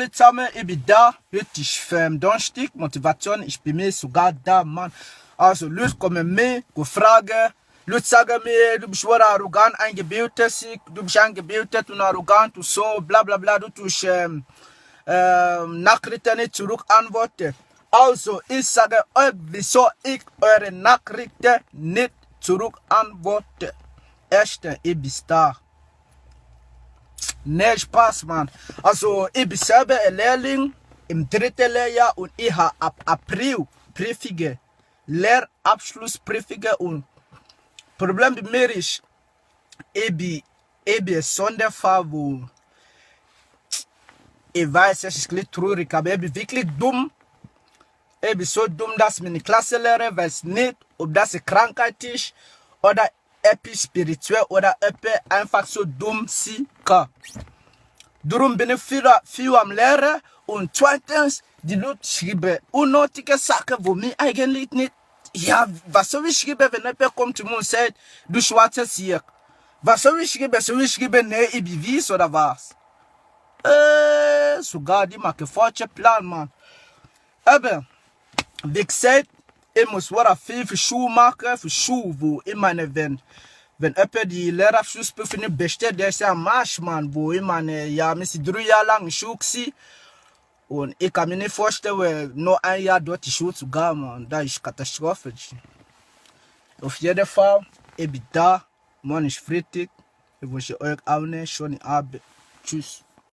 Zusammen, ich bin da, heute ist Donnerstag, Motivation, ich bin mir sogar da, Mann. Also, Leute kommen mir, fragen, Leute sagen mir, du bist arrogant, eingebildet, du bist eingebildet und arrogant und so, bla bla bla, du tust Nachrichten nicht zurück antworten. Also, ich sage euch, wieso ich eure Nachrichten nicht zurück antworte. Erstens, ich bin da. Nee, Spaß, Mann. Also, ich bin selber ein Lehrling im 3. Lehrjahr und ich habe ab April Prüfungen, Lehrabschlussprüfungen und Problem bei mir ist, ich bin ein Sonderfall, wo ich weiß, es ist nicht traurig, aber ich bin wirklich dumm. Ich bin so dumm, dass meine Klassenlehrer weiß nicht, ob das eine Krankheit ist oder etwas spirituell oder etwas einfach so dumm sein kann. Darum bin ich viel am Lehren und zweitens, die Leute schreiben unnötige Sachen, wo mir eigentlich nicht. Ja, was soll ich schreiben, wenn jemand kommt zu mir und sagt, du schwarzes hier? Was soll ich schreiben? Soll ich schreiben, nee, ich bin wies oder was? Sogar die machen falsche Plan, Mann. Aber, wie gesagt, ich muss viel für Schuhe machen, für Schuhe, wo ich meine, wenn jemand die Lehrabschlussprüfung nicht besteht, der ist ja ein Marsch, Mann, wo ich meine, ja, wir sind 3 Jahre lang in Schule gewesen. Und ich kann mir nicht vorstellen, noch ein Jahr dort in Schule zu gehen, Mann. Das ist Katastrophe. Auf jeden Fall, ich bin da, morgen ist Freitag. Ich wünsche euch auch eine schöne Abend. Tschüss.